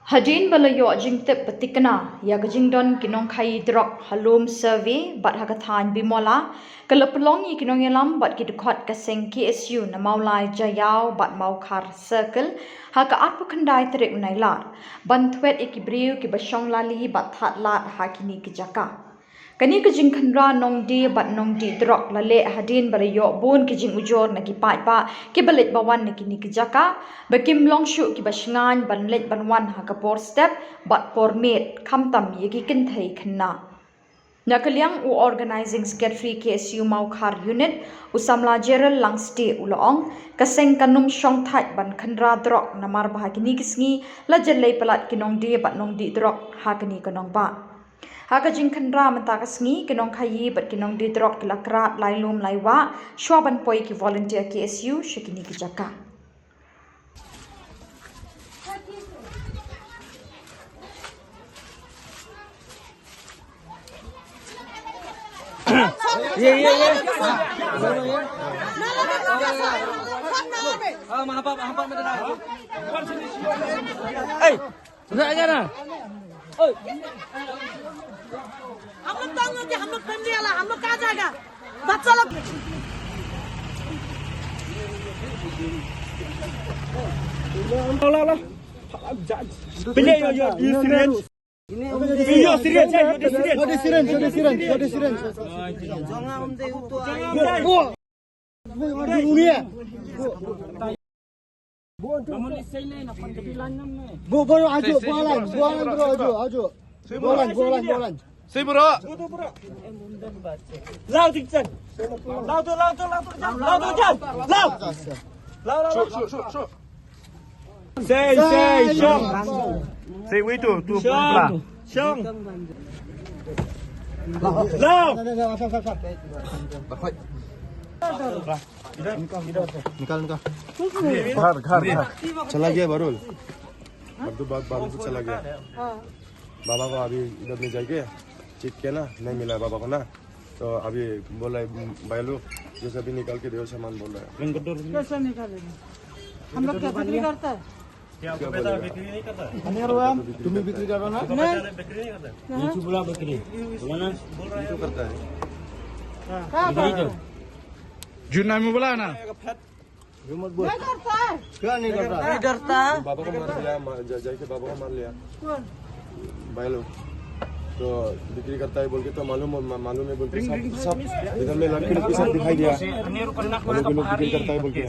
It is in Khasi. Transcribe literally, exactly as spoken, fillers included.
Hadien ba la ïoh jingtip ba thikna ïa ka jingdon ki nongkhaïi drok ha Lum Survey bad ha ka thaiñ Bimola, ka la pynlong ïa ki nongïalam bad ki dkhot ka seng K S U na Mawlai Jaiaw bad Mawkhar Circle ha ka arphew khyndai tarik u Nailar ban thwet ïa ki briew kiba shong lali bad thad lad ha kine ki jaka. Kane ka jingkhynra nongdie bad nongdih drok la leh hadien ba la ïoh bun ki jingujor na ki paidbah kiba leit ba wan na kine ki jaka, ba kim long shuh kiba shngaiñ ban leit ban wan ha ka por step bad por miet, khamtam ïa ki kynthei khynnah. Na ka liang u Organising Secretary K S U Mawkhar Unit, u samla Gerald Langstieh u la ong, ka seng kan ym shong thait ban khynra drok namar ba ha kine ki sngi la jyllei palat ki nongdie bad nongdih drok ha kane ka nongbah. Ha ka jingkhynra mynta ka sngi, ki nongkhaïi bad ki nongdie drok ki la krat lai lum lai wah shuwa ban poi ki volunteer K S U sha kine ki jaka. हम लोग दोनों के, हम लोग फैमिली वाला, हम लोग कहाँ जाएगा? बच्चा लोग। ला, ला, ला। पहले यो, यो, यो सीरियस। यो सीरियस है, यो सीरियस। यो सीरियस, यो सीरियस, यो सीरियस। Bo, bo, ajo, bo alan, bo alan, bro, ajo, ajo. Bo alan, bo alan, bo alan. Sibro. Lao dikchan. Lao tu, lao tu, lao tu, lao tu, lao. Lao, lao, lao. Shuk, shuk, shuk, shuk. Sei, sei, shong. Sei, wei tu, tu, shong. Shong. Lao. निकाल, निकाल। घर, घर, घर। चला गया बारुल। अब तो बा-, बारुल तो चला गया। बाबा को अभी इधर ले जाके चेक किया ना, नहीं मिला बाबा को ना। तो अभी बोल रहा है, भाई लोग, जैसे अभी निकाल के दो सामान बोल रहा है। कैसे निकालेंगे? हम लोग क्या बिक्री करता है? क्या बोलेगा? तुम्हें बिक्री करो ना? नहीं। ये चुप बोला बिक्री। बोला ना? ये तो करता है। क्या करता है? झूठ नहीं बोला ना? नहीं करता है। क्या नहीं करता? नहीं डरता। बाबा को मार लिया, मा-, जा-, जाके बाबा को मार लिया। कौन? भाई लोग। तो बिक्री करता है बोल के तो मालूम, मा-, मालूम है बोल के सब, सब इधर में लड़के लोग के साथ दिखाई दिया। हम लोग के लोग बिक्री करता है बोल के।